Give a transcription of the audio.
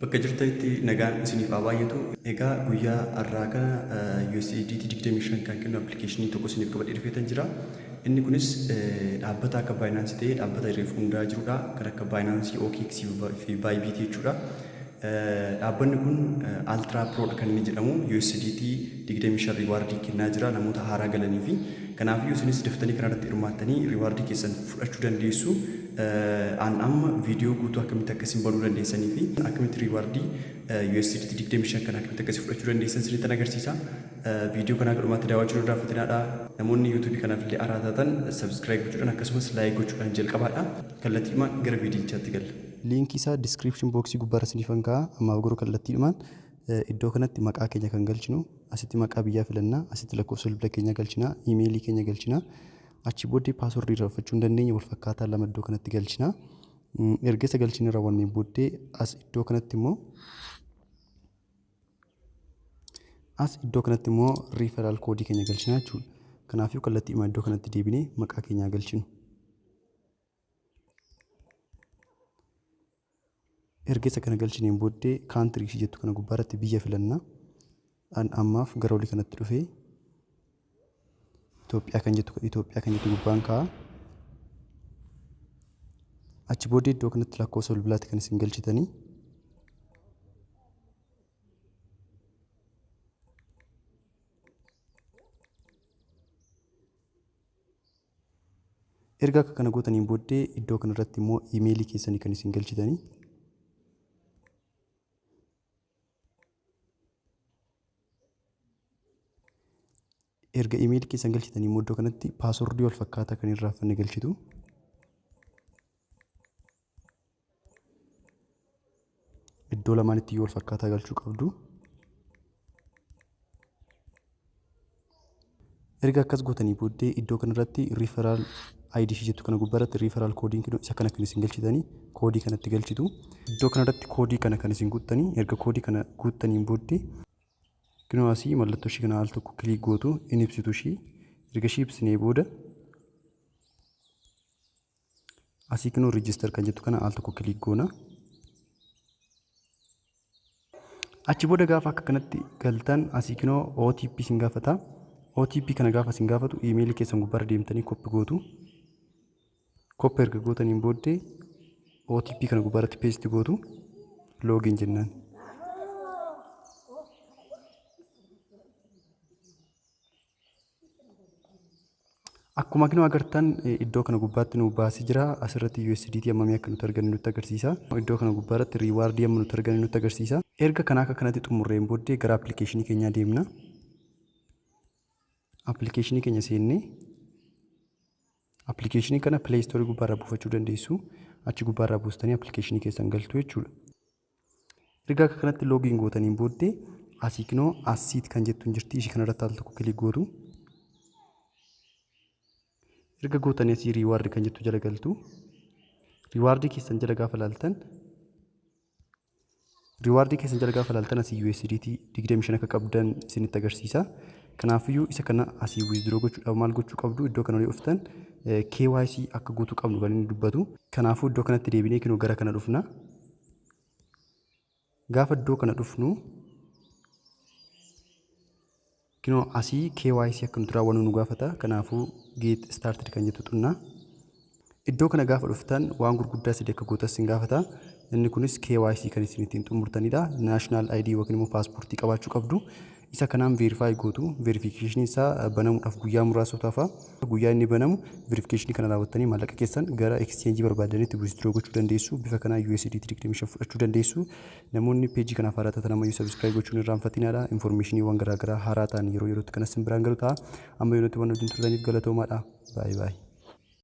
Bakka jirtanitti nagaan isiniif haa baay'atu. Egaa guyyaa har'aa kana USDT 25 kan kennu appilikeeshinii tokko isiniif qabadhee dhufeetan jira. Inni kunis dhaabbata akka Binance ta'ee dhaabbata reefu hundaa'aa jirudha. Kan akka Binance, OKX fi Bybit jechuudha. Dhaabbanni kun Ultra Pro dha kan inni jedhamu USDT 25 riiwaardii kennaa jira namoota haaraa galanii fi kanaafiyyuu isinis daftanii kanarratti hirmaattanii riiwaardii keessan fudhachuu dandeessu. An amma viidiyoo guutuu akkamitti akka isin banuu dandeessanii fi akkamitti riiwaardii USDT 25 kana akkamitti akka isin fudhachuu dandeessan isinitti agarsiisa. Viidiyoo kanaa haga dhumaatti daawwachuu hin irraanfatinaadha. Namoonni YouTube kanaaf illee haaraa taatan subscribe gochuudhaan akkasumas like gochuudhaan jalqabaadha. Kallattiidhumaan gara viidiyichaatti galla. Liinkii isaa description box gubbaarra isiniifan kaa'a. Ammaaf garuu kallattiidhumaan iddoo kanatti maqaa keenya kan galchinu asitti maqaa biyyaa filanna, asitti lakkoofsa bilbila keenyaa galchina, iimeelii keenya galchina. Achi booddee paaswordii irraanfachuu hin dandeenye wal fakkaataa lama iddoo kanatti galchina. Erga isa galchinee raawwanneen booddee as iddoo kanatti immoo As iddoo kanatti immoo riiferaal koodii keenya galchina jechuudha. Kanaafuu kallattiidhuma iddoo kanatti deebinee maqaa keenya haa galchinu. Erga isa kana galchineen booddee kaantirii ishii jettu kana gubbaarratti biyya filanna. An ammaaf gara olii kanatti dhufee Itoophiyaa kan jettu Itoophiyaa kan jettu gubbaan kaa'a. Achi booddee iddoo kanatti lakkoofsa bilbilaatti kan isin galchitanii. Erga akka kana gootaniin booddee iddoo kanarratti immoo iimeelii keessanii kan isin galchitanii. Erga iimeelii keessan galchitanii immoo iddoo kanatti paaswordii wal fakkaataa kan hin irraanfanne galchitu. Iddoo lamaanitti iyyuu wal fakkaataa galchuu qabdu. Erga akkas gootanii booddee iddoo kanarratti referral ID ishee jettu kana gubbaarratti referral koodiin kun isa kana kan isin galchitanii koodii kanatti galchitu. Iddoo kanarratti koodii kana kan isin guuttanii erga koodii kana guuttaniin booddee kunoo asii mallattoo ishii kana al tokko kiliik gootu in ibsitu ishii erga ishii ibsinee booda asii kunoo register kan jettu kana al tokko kiliik goona. Achi booda gaafa akka kanatti galtan asii kinoo OTP isin gaafata. OTP kana gaafa isin gaafatu iimeelii keessan gubbaarra deemtanii koppi gootu. Koppi erga gootaniin booddee OTP kana gubbaarratti peesti gootu loogiin jennaan. Akkuma kinoo agartan iddoo kana gubbaatti nu baasee jira. Asirratti USDT hammamii akka nuti argannu nutti agarsiisa. Iddoo kana gubbaarratti riiwaardii hamma nuti argannu nutti agarsiisa. Erga kana akka kanatti xumurreen booddee gara appilikeeshinii keenyaa deemna. Appilikeeshinii keenya seennee appilikeeshinii kana Play Store gubbaarraa buufachuu dandeessu. Achi gubbaarraa buustanii appilikeeshinii keessan galtu jechuudha. Erga akka kanatti loogiin gootaniin booddee asii kinoo asiit kan jettu hin jirti ishii kanarratti al tokko kilik gootu. Erga gootanii asii riiwaardi kan jettu jala galtu. Riiwaardii keessan jala gaafa laaltan riiwaardii keessan jala gaafa laaltan asii USDT 25 akka qabdan isinitti agarsiisa. Kanaafiyyuu isa kana asii withdraw gochuudhaaf maal gochuu qabdu iddoo kana olii dhuftan KYC akka guutuu qabnu kan inni dubbatu. Kanaafuu iddoo kanatti deebinee kinoo gara kana dhufna. Gaafa iddoo kana dhufnu kinoo asii KYC akka nuti raawwannu nu gaafata. Kanaafuu get started kan jettu xunna. Iddoo kana gaafa dhuftan waan gurguddaa sadii akka gootan sin gaafata. Inni kunis KYC kan isin ittiin xumurtanidha. National ID yookiin immoo paaspoortii qabaachuu qabdu. Isa kanaan verify gootu. Verification isaa banamuudhaaf guyyaa muraasatu hafa. Guyyaa inni banamu verification kana raawwattanii maallaqa keessan gara exchange barbaadanitti withdraw gochuu dandeessu. Bifa kanaan USDT 25 fudhachuu dandeessu. Namoonni peejii kanaaf haaraa taatan ammayyuu subscribe gochuun irraanfatinaadha. Informationiiwwan garaagaraa haaraa ta'an yeroo yerootti kanas isin biraan galu ta'a. Amma yerootti waan wajjin turtaniif galatoomaadha. Baay'ee baay'ee.